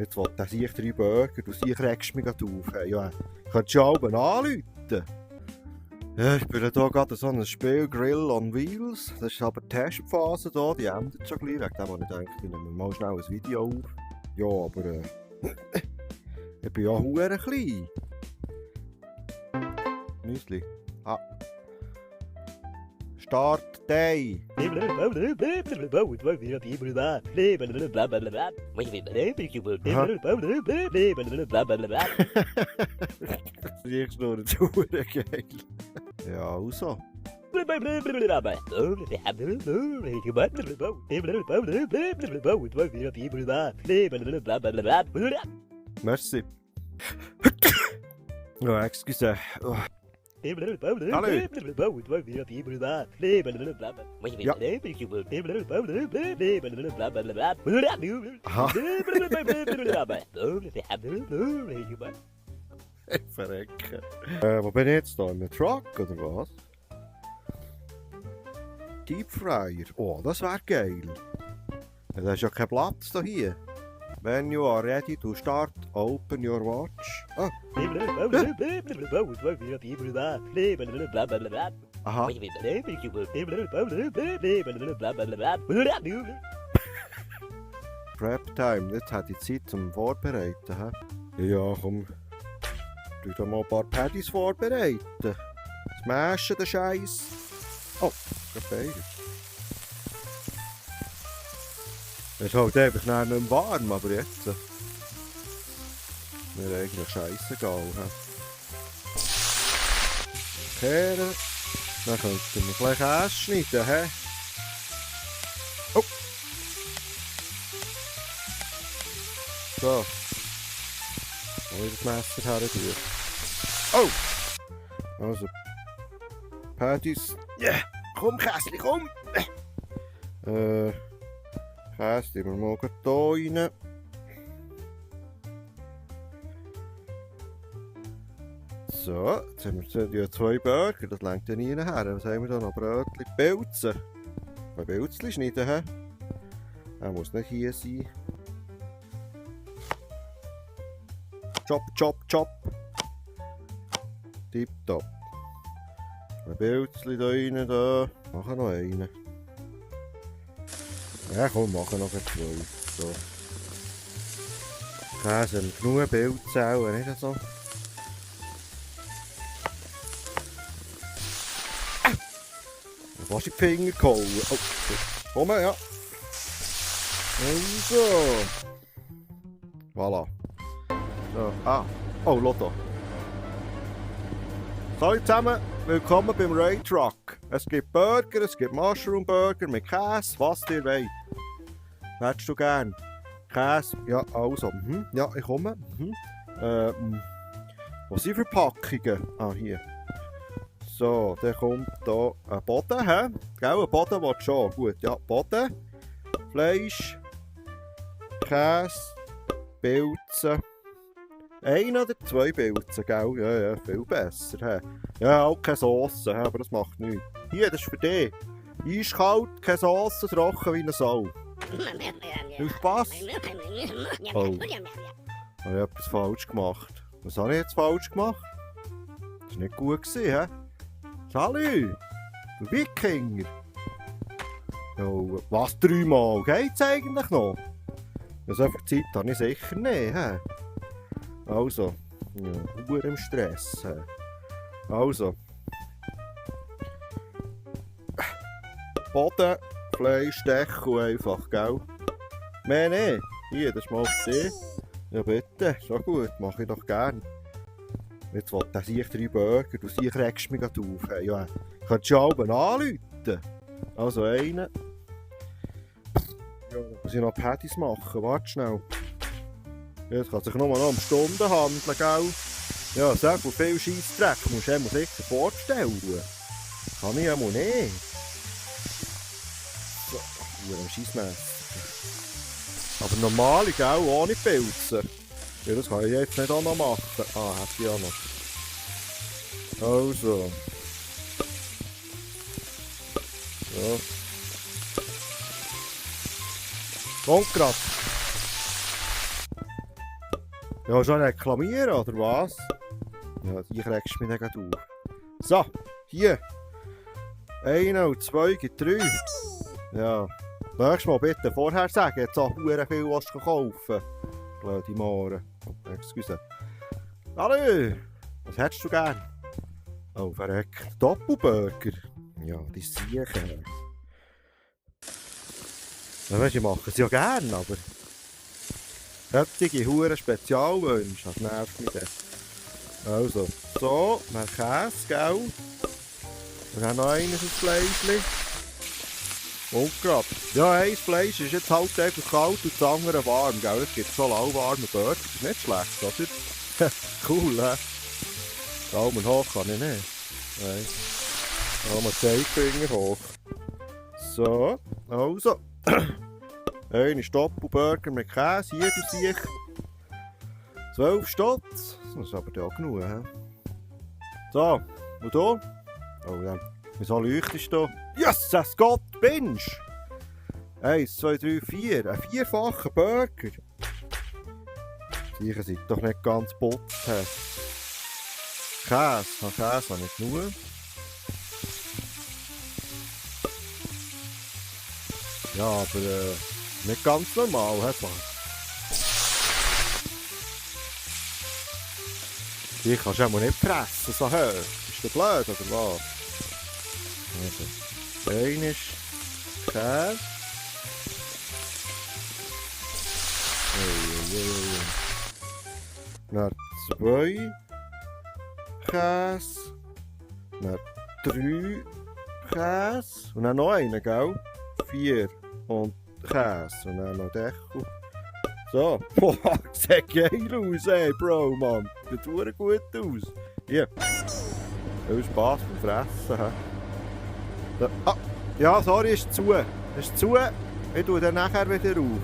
Jetzt will der sich 3 Burger, du sie regst mich auf. Hey, ja, könntest du ja oben anrufen. Ja, ich bin hier gerade so ein Spiel Grill on Wheels. Das ist aber die Testphase hier, die endet schon gleich. Wegen dem habe ich gedacht, ich nehme mal schnell ein Video auf. Ja, aber ich bin ja verdammt klein. Müsli. Ah. Start Day. Ich schnurre zu geil. Ja, also. Merci. Ja, excuse. Oh. Hallo. Ja. Aha. Ich verrecke. Wo bin ich jetzt da? In einem Truck oder was? Deep Fryer. Oh, das wäre geil. Da ist ja kein Platz hier. When you are ready to start, open your watch. Ah. Aha. Prep Time, jetzt hat ich Zeit zum Vorbereiten. He? Ja, komm. Tu doch mal ein paar Patties vorbereiten. Smashen den Scheiß. Oh, der es ist halt einfach nicht mehr warm, aber jetzt. Mir eigentlich scheissegal. Kehren. Dann könnten wir gleich Käse schneiden. He? Oh! So. Wo ich das Messer her tue. Oh! Also. Patties. Ja! Yeah. Komm, Käsli, komm! Käse tun wir mal hier rein. So, jetzt haben wir 2 Burger, das lenkt ja nie her. Was haben wir da noch? Brötchen, Pilze. Ein Pilzchen schneiden. He? Er muss nicht hier sein. Chop, chop, chop. Tipptopp. Ein Pilzchen da rein. Da. Machen noch einen. Ja, komm, machen noch 2. So. Käse haben genug Pilze auch, nicht so? Was die Finger gehauen. Oh, komm, ja. Und so. Voilà. So, ah. Oh, Lotto. Hallo zusammen, willkommen beim Ray Truck. Es gibt Burger, es gibt Mushroom Burger mit Käse, was ihr wollt. Hättest du gern? Käse? Ja, also. Ja, ich komme. Was sind Verpackungen? Ah, hier. So, dann kommt hier ein Boden. He? Gell, ein Boden will schon. Gut, ja, Boden. Fleisch. Käse. Pilze. 1 oder 2 Pilze, gell? Ja, viel besser. He? Ja, auch keine Sauce, aber das macht nichts. Hier, das ist für dich. Eiskalt, keine Sauce, trocken wie eine Sau. Viel Spass? Oh. Habe ich etwas falsch gemacht? Was habe ich jetzt falsch gemacht? Das war nicht gut, he? Salut! Du Wikinger! Oh, was 3 Mal? Geht's eigentlich noch? Ja, so viel Zeit habe ich sicher nicht. He? Also, ja, nur im Stress. He? Also. Boden, Fleisch, Deckel einfach, gell? Mehr nicht. Hier, das ist mal für dich. Ja bitte, so gut, mache ich doch gern. Jetzt will der sich 3 Burger, du sie regst mich auf. Hey, ja, könntest du ja oben anrufen. Also einen. Ja, muss ich noch Patties machen, warte schnell. Jetzt kann sich nur noch um Stunden handeln, gell? Ja, sag, wie viel Scheissdreck musst du sicher vorstellen. Kann ich ja mal nicht. So, hier am Scheissmesser. Aber normale, gell, ohne Pilze. Ja, das kann ich jetzt nicht auch noch machen. Ah, hat sie ja noch. Also. So. Kommt grad. Ja, schon reklamieren, oder was? Ja, die kriegst du mich nicht auf. So, hier. 1 und 2 gibt 3. Ja. Nächstes Mal bitte vorher sagen, jetzt auch sehr viel was kaufen. Blöde Mohren. Excuse. Hallo! Was hättest du gern? Oh, verreckt. Doppelburger. Ja, die Siechen. Ja, weißt, ich mache es ja gern, aber... Solche Huren Spezialwünsche, das nervt mich dann. Also, so, mehr Käse, gell? Wir haben noch eines Fleischchen. Und grad. Ja, ein Fleisch ist jetzt halt einfach kalt und das andere warm, gell? Es gibt schon lauwarme Burger, das ist nicht schlecht, oder? Cool, hä? Daumen hoch kann ich nicht. Nein. Daumen Zeigefinger hoch. So, also. Eine Doppelburger mit Käse, hier du siehst. 12 Stutz. Das ist aber auch genug, hä? So, und du? Oh ja, wieso leuchtest du? Yes, es geht, Binge! 1, 2, 3, 4. Ein vierfacher Burger. Sicher seid doch nicht ganz putzt. Käse habe ich genug. Ja, aber nicht ganz normal, hä? Die kannst du auch nicht fressen, so hoch. Ist der blöd, oder was? Also, einer ist Käse. Dann 2 Käse. Dann 3 Käse. Und dann noch einen, gell? 4 und Käse. Und dann noch Deckel. So. Boah, sieht geil aus, ey, Bro, Mann. Sieht verdammt gut aus. Hier. Viel Spaß beim Fressen, hä? Da. Ah, ja, sorry, ist zu. Ist zu. Ich tue dann nachher wieder auf.